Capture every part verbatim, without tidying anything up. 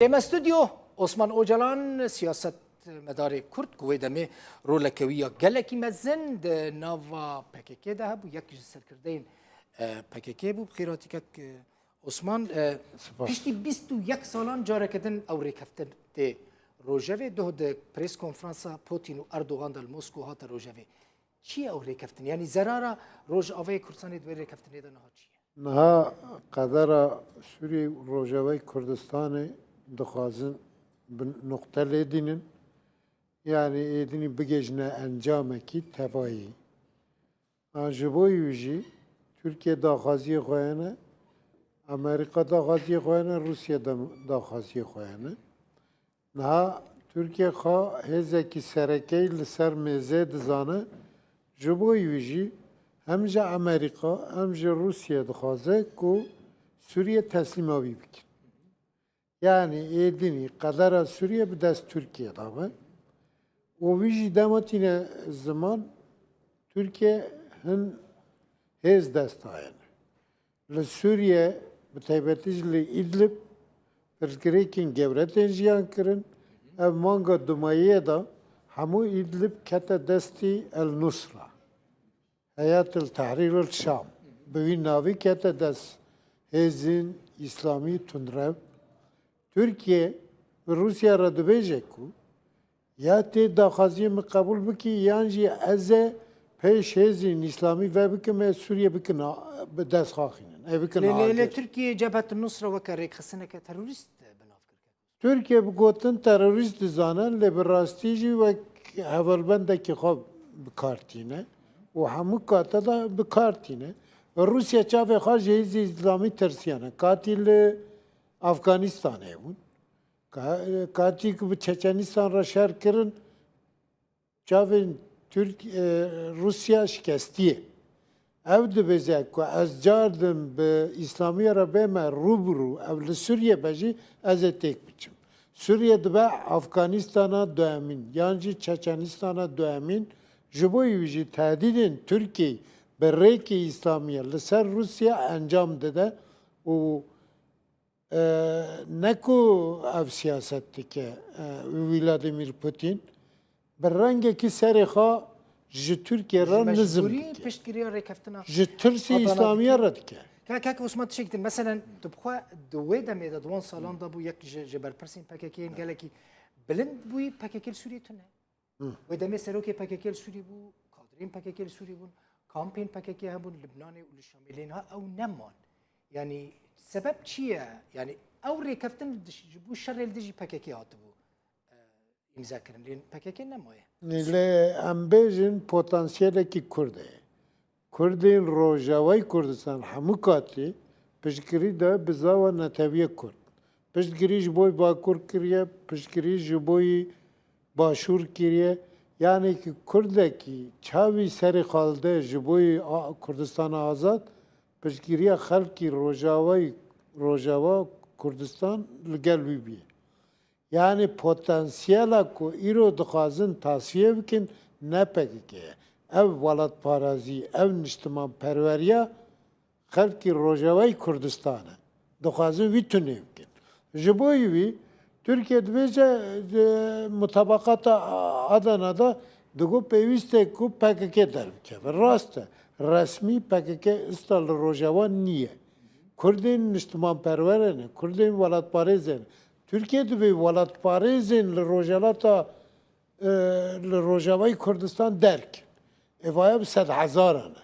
Ê me stûdyo, Osman Ocalan, siyasetmedarê Kurd ku wê demê roleke wî ya gelekî mezin di nava P K K de hebû, yek ji serkirdeyên, e, P K K bû. Bi xêr hatî kek, e, Osman. E, Spas. Piştî bîst û yek salan careke din ew rêkeftin tê rojevê. Doh di prêskonferansa Putin û Erdogan de li Moskow hate rojevê. Çi ye ew rêkeftin? Yanî zerara Rojavayê Kurdistanê di wê rêkeftinê de niha çi ye? Niha qedera Sûriyê û Rojavayê Kurdistanê dixwazin bi nuqte lê dînin. Yanî êdînî bigihîjine encamekî tevayî. A, ji bo wî jî Tirkiye daxwaziyê xwe hene, Amerîka daxwaziyê xwe hene, Rûsya da-, daxwaziyê xwe hene. Niha Tirkiye xwe hêzekî serekeyî li ser mêzê dizane, ji bo wî jî hem ji Amerîka hem ji Rûsya dixwaze ku Sûriye teslîma wî bikin. Yanî êdînî qedera Sûriye bi dest Tirkiye de be û wî jî dema tîne ziman Tirkiye hin hêz dest dayene. Li Sûriye, bi taybetî jî li Îdlib, pirsgirêkên gewre tên jiyan kirin. Ev manga dumayî ye de hemû Îdlib kete destî El Nusra, Heyat El Tehrîr El Şam. Bi wî navî kete dest hêzên Îslamî tundrew. Tirkiye bi Rûsya re dibêje ku ya tê daxwaziyê min qebûl bikî, yan jî ez ê pêş hêzên îslamî vebikim, ez Sûriye bikin, bi dest xwe axînin. Ê bikin Lê, lê, lê agir. Tirkiye Cebhet Nusra weke rêkxistineke terorîst bi nav kir. Tirkiye bi gotin terorîst dizane, lê bi rastî jî wek hevalbendekî xwe bi kar tîne û hemû kate de bi kar tîne. Rûsya çavê xwe ji hêzên îslamî tirsiyane. Katî li Afganistanê bûn. Ka-, katî ku bi Çeçenistan re şer kirin, çavên Tirk-, e, Rûsya şikestiye. Ew dibêje ku ez cardim bi Îslamiya re bême rû bi rû, ew li Sûriye be jî ez ê têk biçim. Sûriye dibe Afganistana duemîn, yan jî Çeçenistana duemîn, ji bo wî jî tehdîdên Tirkiyeyê bi rêkê Îslamiya li ser Rûsya encam dide û E, ne ku ev siyaset dike, e, Vladimir Putin bi rengekî serê xwe ji Tirkiye re nizim dike. Ji mecbûrî piştgiriya rêkeftina Adana dike. Ji tirsê Îslamiya re dike. Ka-, kak Osman, tiştek din, meselen, tu bi xwe di wê demê de, di wan salan de bû yek ji, ji berpirsên P K K'yên gelekî bilind bûyî, P K K li Sûriyê tune. Hı. Wê demê serokê P K K li Sûrî bû, kadrên P K K li Sûrî bûn, kampên P K K hebûn Libnanê û li Şamê, lê niha ew neman. Yanî sebeb çi ye? Yanî ew rêkeftin diş-, ji bo şerê li dijî P K K hatibû, e, îmza kirin. Lê P K K nemaye. Lê em bêjin potansiyelekî Kurd e. Kurdên Rojavayê Kurdistan hemû katî piştgirî de bi zava netewiyê Kurd. Piştgirî ji bo Bakur kiriye, piştgirî ji bo Başûr kiriye. Yanî ki Kurdekî çavî serê xwe dide ji bo a-, Kurdistana azad, piştgiriya xelkî Rojavayê, Rojava Kurdistan li gel wî bûye. Yanî potansiyela ku îro dixwazin tasfiye bikin ne P K K ye. Ev welatparazî, ev niştimanperweriya xelkî Rojavayê Kurdistan e. Dixwazin wî tune bikin. Ji bo wî Tirkiye dibêje, di mutabakata Adana de digot pêwîst e ku P K K derbikeve. Rast e. Resmî P K K ista li Rojava niye. Kurdên niştimanperwer ne, Kurdên welatparêz ne. Tirkiye divê welatparêzên li Rojhilata, e, li Rojavayê Kurdistan derk. Ê vaya bi sedhezaran e.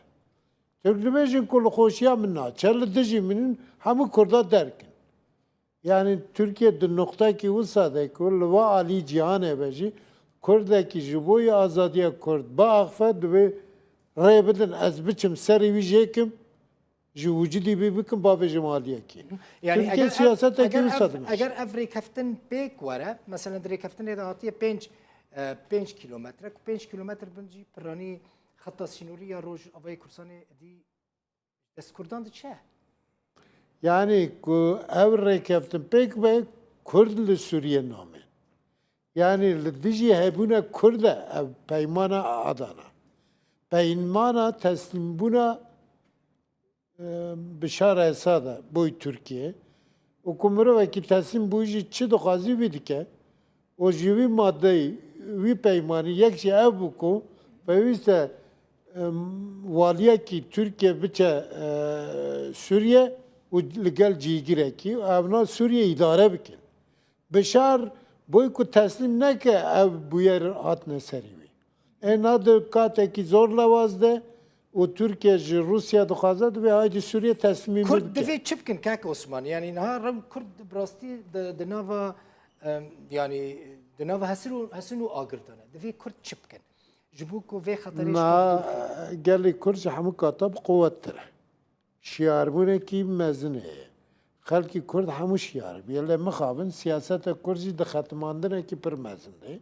Tirk dibêjin ku li xweşiya min naçe, li dijî min in, hemû Kurda derk in. Yanî Tirkiye di nuqtekî wisa de ku li va alî cîhanê be jî Kurdekî ji bo yê azadiya Kurd biaxife, divê rê bidin ez biçim serê wî jêkim, ji wicudî bî bikim, bavêjim aliyekî. Yanî Tirkiye eger ev, siyasetekî eger wisa ev, dimêje. Eger ev rêkeftin pêk were, meselen di rêkeftinê de hatiye pênc, e, pênc kîlometre, ku pênc kîlometre bin jî piranî xeta sînorî ya Rojavayê Kurdistanê dî dest Kurdan diçe. Yanî ku ev rêkeftin pêk be, Kurd li Sûriye namên. Yanî li dijî hebûna Kurd e ev peymana Adana. Peymana teslîmbûna, e, Bişar Esad e boy Tirkiye. û ku mirovekî teslîm bû jî çi dixwazî wî dike. Û ji wî madeyî, wî peymanî yek jî ev bû ku pêwîst e, em, waliyekî Tirkiye biçe, e, Sûriye û li gel cîgirekî evna Sûriye îdare bikin. Bişar boy ku teslîm neke ev bûyer hatine serî wî. Ê na di katekî zor lewaz de û Tirkiye ji Rûsya dixwaze, divê haydî Sûriye teslîmî wî Kurd bike. Divê çi bikin kak Osman? Yanî niha rew Kurd bi rastî di, di nava, em, yanî di nava hesin û, hesin û agir de ne. Divê Kurd çi bikin? Ji bo ku vê xeterê ji Na xwe bidûrin. Gelê Kurd ji hemû kata bi quwettir e. Şiyarbûnekî mezin heye. Xelkî Kurd hemû şiyar bûye. Lê mixabin siyaseta Kurd jî di xetimandinekî pir mezin de.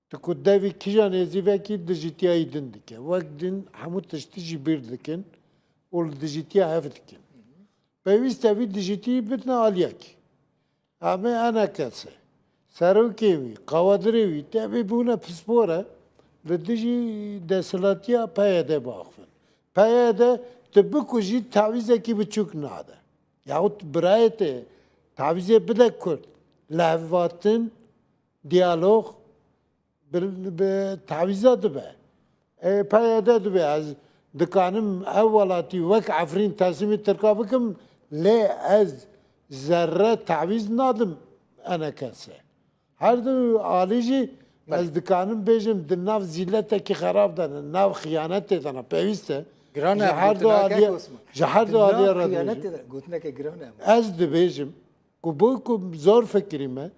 Tu ku devî kîja nêzî vekî dijîtiyayî din dike. Wek din hemû tiştî jî bîr dikin û li dijîtiya hev dikin. Pêwîst e vî dijîtiyî bidine aliyekî. Em ê enekese. Serokê wî, qawadirê wî, tevî bûne pispor e, li dijî desthilatiya P Y D biaxivin. P Y D tu bikujî tawîzekî biçûk nade. Yahut birayê te tawîzê bide Kurd. Lihevhatin, diyalog, bi, bi tawîza dibe. E, P Y D dibe. Ez dikanim ev welatî wek Efrîn teslîmî Tirka bikim, lê ez zerre tawîz nadim enekese. Her du alî jî ez dikanim bêjim di nav zîletekî xerab de ne, nav xiyanetê de ne. Pêwîst e. Giran e, Ji her du gotineke alî, Osman. Ji her du Nav alî re xiyanetê dibêjim. De, gotineke giran e. Ez dibêjim ku bo ku zor fikirî me,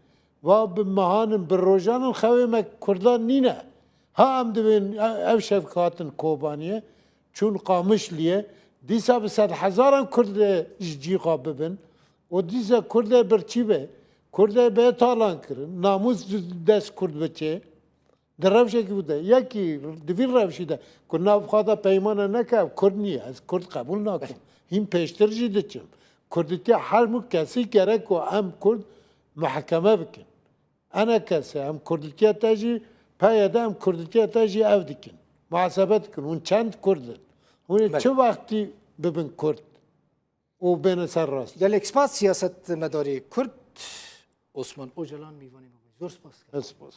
va bi mehan in, bi rojan in xewê me Kurdan nîne. Ha em dibên ev şev hatin Kobaniyê, çûn Qamişliyê, dîsa bi sedhezaran Kurd ji cî xwe bibin û dîsa Kurdê birçî be, Kurdê bê talan kirin, namûs dest Kurd biçê. Di rewşekî wî de, yekî di vî rewşî de ku nav xwe de peymane neke, ev Kurd niye, ez Kurd qebûl nakim. Hîn pêştir jî diçim. Kurditiya her mû kesî gerek ku em Kurd muhekeme bikin. Enekese, em Kurditiya te jî, P Y D em Kurditiya te jî ev dikin. Muhasebe dikin. Hûn çend Kurd in? Hûn ê Belê. Çi wextî bibin Kurd û bêne ser rastî? Gelek spas siyasetmedarê Kurd Osman Ocalan mîvanê me bû. Zor spas. Ez spas.